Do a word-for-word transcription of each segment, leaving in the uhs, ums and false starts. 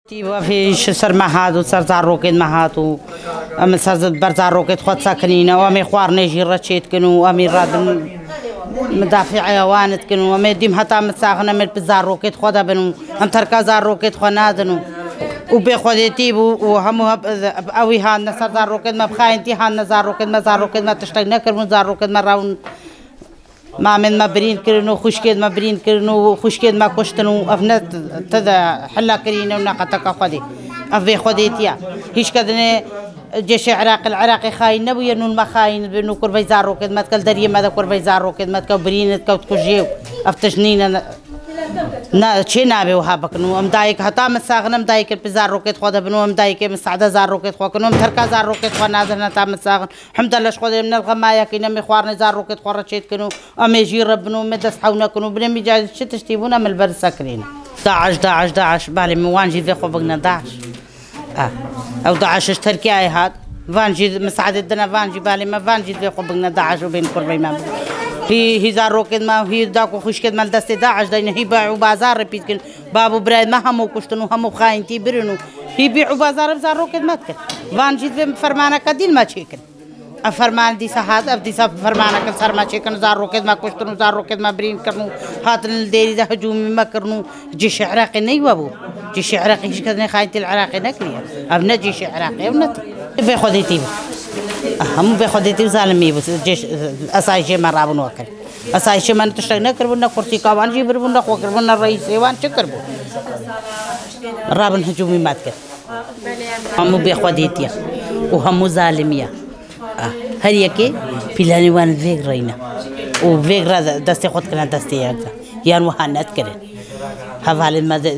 Tî wefî ji ser me hat û ser zarokên me hat û em li ser ber zarokêt xwe disekinîne û em ê xwarinê jî re çêdikin û em ê radin midafîeya wan dikin û em ê dîm heta min saxin em ê li zarokêt xwe de bin û em terka zarokêt xwe nadin û û bêxwedêtî bû û hemû heb-, ewî hatine ser zarokêt me, bi xayintî hatine zarokêt me, zarokêt me tiştek nekiribûn, zarokêt me rewin Mamên me birîn kirin û xwişkên me birîn kirin û xwişkên me kuştin û ev ne tede hilla kirîne û ne qeteka Xwedê. Ev vê Xwedêtiya. Hîç kedinê cêşê Iraqê li Iraqê xayîn nebûye, nûn me xayîn bin û kurvey zarokên me dike, li deriyê me de kurvey zarokên me dike û birîn dike û dikujê û ev tişt nîne ne, ne, çê nabe wiha bikin û em dayik heta min saxin em dayikên pi zarokêt xwe de bin û em dayikê min sade zarokêt xwe kin û em terka zarokêt xwe nadin heta min saxin. Hemdallah ji Xwedê em ne li xemayekî ne, em ê xwarinê zarokêt xwe re çêdikin û em ê jî re bin û em ê dest hew nekin û binê mî ca çi tiştî bûn em li ber disekinîn. Daeş, Daeş, Daeş, balê min wan jî divê xwe bigine Daeş. Ah. Ew Daeş ji Tirkiyeyê hat. Van jî misaadê dine, van jî balê me, van jî divê xwe bigine Daeş û bên kurvey me. Hî, hî zarokên me, hî dako xwişkên me li destê Daeş deyne, hî bî û bazarê pî dikin. Bab û birayê me hemû kuştin û hemû bi xayintî birin û hî bî û bazarê bi zarokên me dikin. Van jî divê fermaneke dîn me çêkin. Ev ferman dîsa hat, ev dîsa fermaneke li ser me çêkin, zarokêt me kuştin û zarokêt me birîn kirin û hatin li dêrî de hicûmî me kirin û cêşê Iraqê neywe bû. Cêşê Iraqê hîç kes ne xayintî li Iraqê nekiriye. Ev ne cêşê Iraqê, ev ne tê. Bêxwedêtî bû. Hemû bêxwedêtî û zalimî bû. Cêş, esayîşê me rabûn we kirin. Esayîşê me ne tiştek nekiribûn, ne kursîka wan jî biribûn, ne xwe kiribûn, ne reîsê wan çi kiribû. Rabin hicûmî me dikir. Hemû bêxwedêtiye û hemû zalimî ye. Ah, her yekê pîlanê wan vêg reyne û vêg re destê xwe dikine destê yek de. Yan wiha nedikirin. Hevalên me de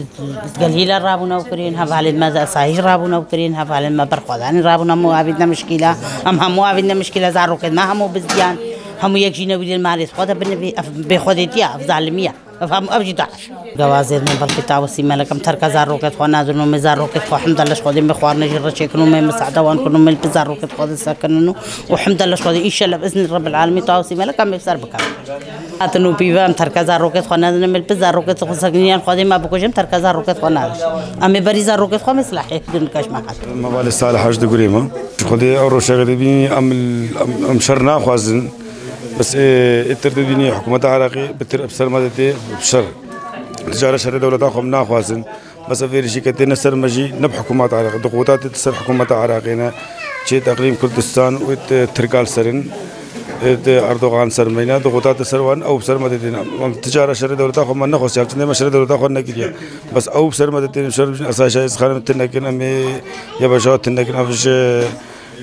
gelî le rabûne û kirin, hevalên me de esayî rabûne û kirin, hevalên me berxwedanî rabûne, hemû avîtine mişkîla. Em hemû avîtine mişkîla, zarokên me hemû bizdiyan. Hemû yek jî newîrên malê xwe de binivî, ev bêxwedêtiye, ev zalimî ye. Ev hemû ev jî Daeş. Gawazêr min belkî tawusî me lekem terka zarokêt xwe nadin û me zarokêt xwe hemdallah ji Xwedê me xwarine jî re çêkin û me misada wan kin û me li pi zarokêt xwe de sekinin û û hemdallah ji Xwedê înşallah bi iznî Rebbil Alemîn tawusî me lekem me ser bikin. Hatin û pîve em terka zarokêt xwe nadin, em li pi zarokêt xwe sekinin yan Xwedê me bikujin terka zarokêt xwe nadin. Em ê berî zarokêt xwe me silahê din keş me hat. Me valê Salih Haj digurê me. Ji Xwedê ew roşege dibînî em, em, em şer naxwazin. Bes, ê, êtir dibînî hikûmeta Iraqê bi tir bi ser me de tê bi şer. Ti cara şerê dewleta xwe em naxwazin. Bes ev êrişî ke têne ser me jî ne bi hikûmeta Iraqê. Dixweta tê ser hikûmeta Iraqê ne. Çê teqlîm Kurdistan û tê Tirka li serin. Ê, tê Erdogan ser me ne. Dixweta tê ser wan ew bi ser me de têne. Em ti cara şerê dewleta xwe me nexwestiye. Çendê me şerê dewleta xwe nekiriye. Bes ew bi ser me de têne şer bijin esayîşa êzixanê me tune kin. Em ê yebeşa tune kin. Ev ji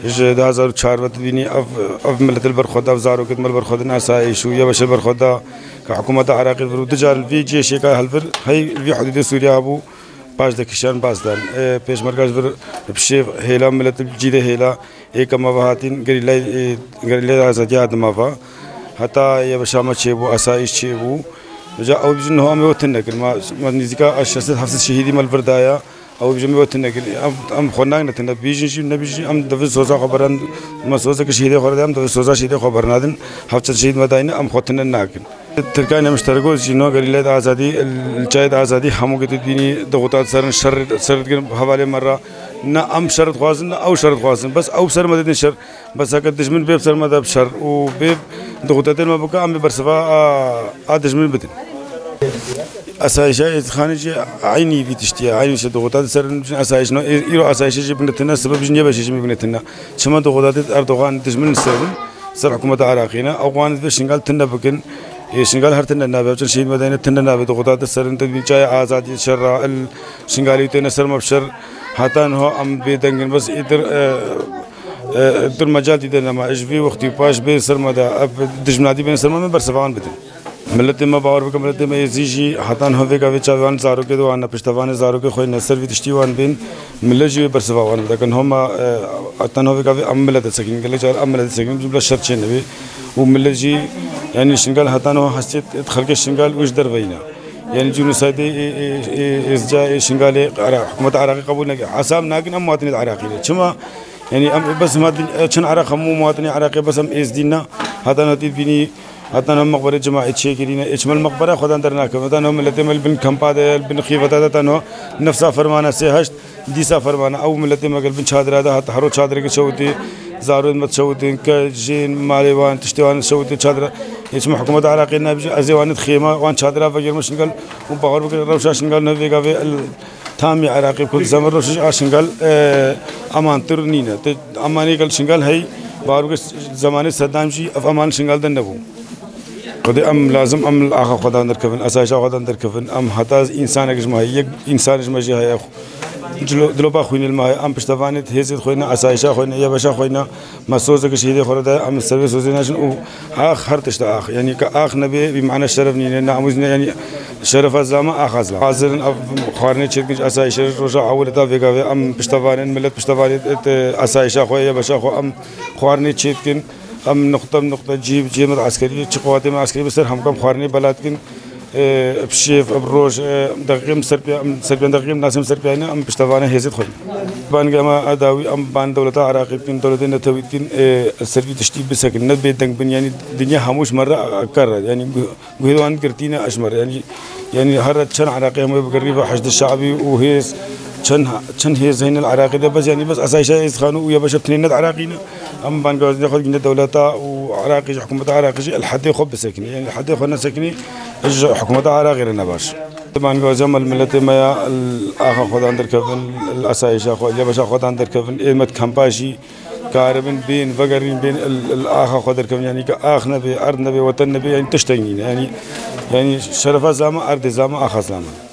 Ji du hezar û çar ve dibînî ev, ev milet li ber xwe da, ev zarokêt me li ber xwe din esayîş û yebeşê li ber xwe da ke hikûmeta Iraqê vir û du car li vî cêşêka helvir hey li vî hudûdê Sûriye hebû, paş de kişan bas dan. E, pêşmerga ji vir bi şêv hêla milet li cî de hêla êke me ve hatîn gerîlay, e, gerîlay azadiya di me ve. Heta yebeşa me çêbû, esayîş çêbû. Ca ew bijin niha em ê we tune kin. Me, me nîzîka şeş sed heft sed şehîdî me li vir daya. Ew bijî me we tune kir. Em, em xwe nagine tune. Bijîn jî nebijîn em divê soza xwe beran. Me sozeke şehîdê xwe re de em divê soza şehîdê xwe bernadin. Hevçend şehîd me dayne em xwe tune nakin. Tirkayê nemiştergoz jî no gerîleyê de azadî, li çayê de azadî hemû gidî dînî dixutat serin şer, ser dikin hevalê me re. Ne em şer dixwazin, ne ew şer dixwazin. Bes ew ser me didin şer. Bes heke dijmin bê bi ser me de bi şer û bê dixutatên me bike, em ê bersiva a, a dijmin bidin. Esayişa Êzîxanê jî eynî vî tiştî ye. Eynî şe dixuta di ser in, esayişno, îro esayişê jî binetine, sibê bijin yebeşê jî binetine. Çima dixuta di Erdogan dijmin li ser bin, ser hikûmeta Iraqê ne. Ew wan divê Şingal tune bikin. Ê, Şingal her tune nabe. Çend şehîd me dayne tune nabe. Dixuta di ser in, di çaya azadî şerra, il Şingalî têne ser me bi şer. Heta niha em bê dengin. Bes ê dir, e, e, dir mecal dîde nema. Ji vî wextî paş bê ser me de, ev dijminatî bên ser me, me bersiva wan bidin. Miletê me bawer bike, miletê me êzî jî heta niha vêga vê çavê wan zarokê de wan ne, piştevanê zarokê xwe ne ser vî tiştî wan bên, milet jî wê bersiva wan bide. Kin homa, e, heta niha vêga vê em milet disekînin, gelek car em milet disekînin, bila şer çê nebê. Û milet jî, yanî Şingal heta niha hestê xelkê Şingal wê ji derveyî ne. Yanî cînosaydê ê, ê, ê, êzca ê Şingalê Ira-, hikûmeta Iraqê qebûl neke. Hesab nakin em muwatinê Iraqî ne. Çima? Yanî em bes muwatin, çend Iraq hemû muwatinê Iraqê bes em êzdî ne. Heta niha tê bînî Heta niha meqberê cemaî çêkirîne, ê çima li meqbera xwedan dernakevin. Heta niha miletê me li bin kampa de ye, li bin xîveta de, heta niha nefsa fermana sê heşt, dîsa fermana ew miletê me gel bin çadira de, heta hero çadireke çewitî, zarokên me çewitîn, ke jên, malê wan, tiştê wan çewitî çadira. Ê çima hikûmeta Iraqê nabêje, ez ê wan ê xêma, wan çadira vegerim şingel û bawer bikin rewşa şingel ne vêga vê el tamî Iraqê bikin, zemer rewşa şingel, e, emantir nîne. Te emanê gel şingel hey, bawer bikin zemanê Sedam jî ev eman şingel de nebû. Qedê em lazim em li axa xwedan derkevin, asayişa xwedan derkevin. Em heta însanek ji me heye, yek însan ji me jî heye. Dilo-, dilopa xwînê li me heye. Em piştevanê hêzê xwe ne, asayişa xwe ne, yebeşa xwe ne. Me sozeke şehîdê xwe re daye, em li ser vê sozê naçin û ax her tişt e ax. Yanî ke ax nebe, bî mane şeref nîne, namûs nîne, yanî şerefa zilama, axa zilama. Hazir in ev xwarinê çêdikin ji asayişê re, roja ewilê ta vêga vê em piştevanên, milet piştevanê, e, asayişa xwe, yebeşa xwe em xwarinê çêdikin. Em nuqte bi nuqte, cihê bi cihê me de eskerî, çi quwatê me eskerî bi ser hemû em xwarinê bela dikin. E, bi şêv, bi roj, e, deqîqê em ser pê, em ser pê, deqîqê em nasê em ser pê ne, em piştevane hêzê dixwin. Bangê me a dawî, em ban dewleta Iraqê dikin, dewletê netewî dikin, e, ser vî tiştî bisekin, ne bêdeng bin, yanî dinya hemû ji me re kar e, yanî gu-, guhê wan girtî ne ji me re, yanî, yanî her çend Iraqê hemû bi girî ve Heşdê Şeabî û hêz, çend, çend hêz heyne li Iraqê de, bes, yanî bes asayişa hêz xanû û yebeşa tinê ne di Iraqî ne. Em bangewazîna xwe digihîne dewleta û Iraqê jî, hikûmeta Iraqê jî el hedê xwe bisekinî. Yanî el hedê xwe nesekinî, ji hikûmeta Iraqê re ne baş. Bangewaziya me li miletê me ya, li axa xwedan derkevin, li asayişa xwe, li yebeşa xwedan derkevin, ê me di kampa jî karibin, bên, vegerîn, bên, li, li axa xwe derkevin. Yanî ke ax nebe, erd nebe, weten nebe, yanî tiştek nîne. Yanî, yanî şerefa zilama, erdê zilama, axa zilama.